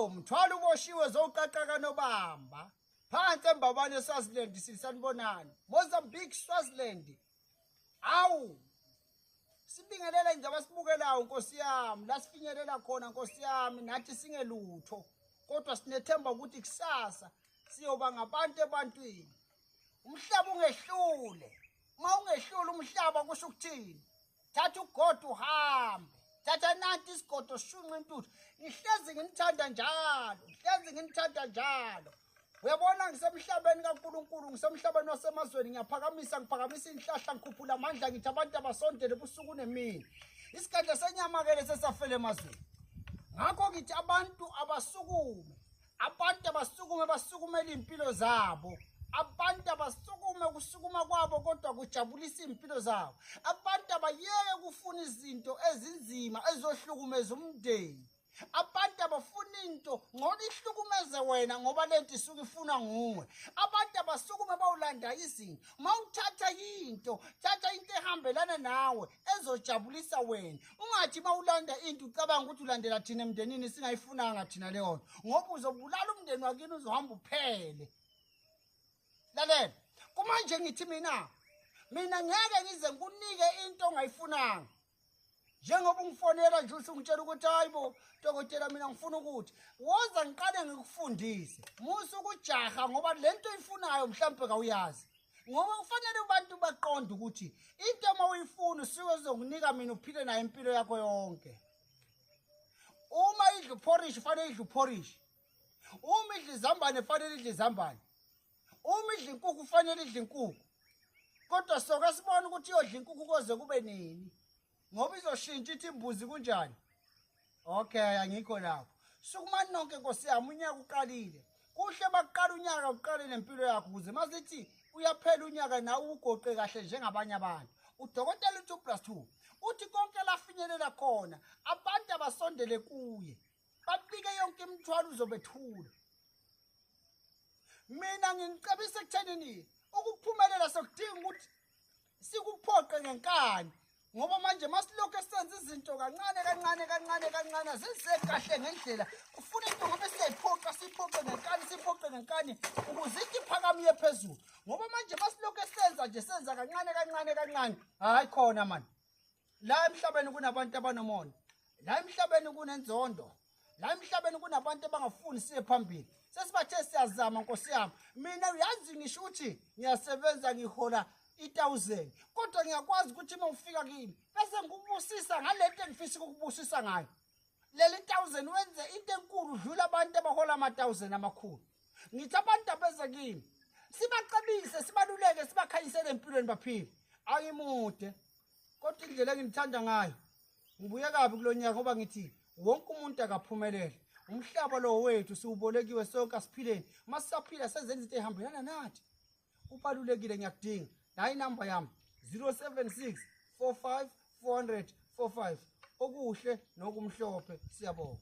Mthwalo uboshiwe zowuqaqa kaNobamba. Phansi eMbabane eSwaziland sisanibonani. Mozambique Swaziland. Awu. Sibingelele nje abasibukelayo Nkosi yami, la sifinyelela khona Nkosi yami nathi singelutho. Kodwa sinethemba ukuthi kusasa siyoba ngabantu ebantwini. Umhlaba ungehlule. Uma ungehlule umhlaba kusho ukuthini? Thatha ugodo uhambe. Thatha nanti isigodo sishunqa intuthu. Ngihlezi nginithanda njalo, ngihlezi nginithanda njalo. Uyabona ngisemhlabeni kaNkulunkulu, ngisemhlabeni wasemazweni, ngiyaphakamisa, ngiphakamisa inhlahla, ngikhuphula amandla, ngithi abantu abasondele busuku nemini. Isigadla senyama ke lesesafele emazweni. Ngakho ngithi abantu abasukume, abantu abasukume basukumele iy'mpilo zabo. Abantu abasukume kusukuma kwabo kodwa kujabulisa iy'mpilo zabo. Abantu abayeke ukufuna izinto ezinzima ezohlukumeza umndeni. Abantu abafuna into ngcono ihlukumeze wena ngoba lento isuke ifunwa nguwe. Abantu abasukume bawulanda izinto. Uma uthatha into, thatha into ehambelana nawe ezojabulisa wena. Ungathi uma ulanda into ucabanga ukuthi ulandela thina emndenini singayifunanga thina leyo nto, ngoba uzobulala umndeni wakini uzohamba uphele. Lalela, kumanje ngithi mina ngeke ngize ngikunike into ongayifunanga. Njengoba ungifonela nje usungitshela ukuthi hayi bo dokotela mina ngifuna ukuthi woza ngiqale ngikufundise. Musa ukujaha ngoba lento oyifunayo mhlawumbe kawuyazi. Ngoba kufanele abantu baqonde ukuthi into uma uyifuna usuke uzokunika mina uphile nayo impilo yakho yonke. Uma idla uphorishi ufanele idle uphorishi. Uma idla izambane ufanele idle izambane. Uma idla inkukhu ufanele idle inkukhu. Kodwa soke sibone ukuthi iyodla inkukhu koze kube nini. Ngoba izoshintsha ithi imbuzi kunjani? Okay, angikho lapho. Sukumani nonke Nkosi yami, unyaka uqalile. Kuhle bakuqala unyaka uqale nempilo yakho ukuze masithi uyaphela unyaka nawe ugoqe kahle njengabanye abantu. Udokotela u2 plus 2 uthi konke lafinyelela khona abantu abasondele kuye babike yonke imithwalo uzobethula. Mina nginicebisa ekuthenini ukuphumelela sokudinga ukuthi sikuphoqe ngenkani, ngoba manje masilokhu esenza izinto kancane kancane kancane kancane azenze kahle ngendlela. Kufuna into ngoba siyayiphoqa, siphoqe ngenkani, siphoqe ngenkani ukuze into iphakame iye phezulu. Ngoba manje masilokhu esenza nje senza kancane kancane kancane, hayi khona mani. La emhlabeni kunabantu abanomona, la emhlabeni kunenzondo, la emhlabeni kunabantu abangafuni siye phambili. Sesibathe siyazama Nkosi yami. Mina uyazi ngisho ukuthi ngiyasebenza ngihola i1000, kodwa ngiyakwazi ukuthi uma ufika kimi bese ngikubusisa ngalento engifisa ukukubusisa ngayo. Leli 1000 wenze into enkulu udlula abantu abahola ama 1000 amakhulu. Ngithi abantu abeza kimi sibacebise, sibaluleke, sibakhanyisele empilweni baphile. Angimude, kodwa indlela engimthanda ngayo ngibuye kabi kulonyaka ngoba ngithi wonke umuntu akaphumelele. Umhlaba lo wethu siwubolekiwe sonke, asiphileni. Uma sisaphila senze izinto ezihambelana nathi. Kubalulekile, ngiyakudinga. Nayi inamba yami 076 45 400 45. Okuhle nokumhlophe, siyabonga.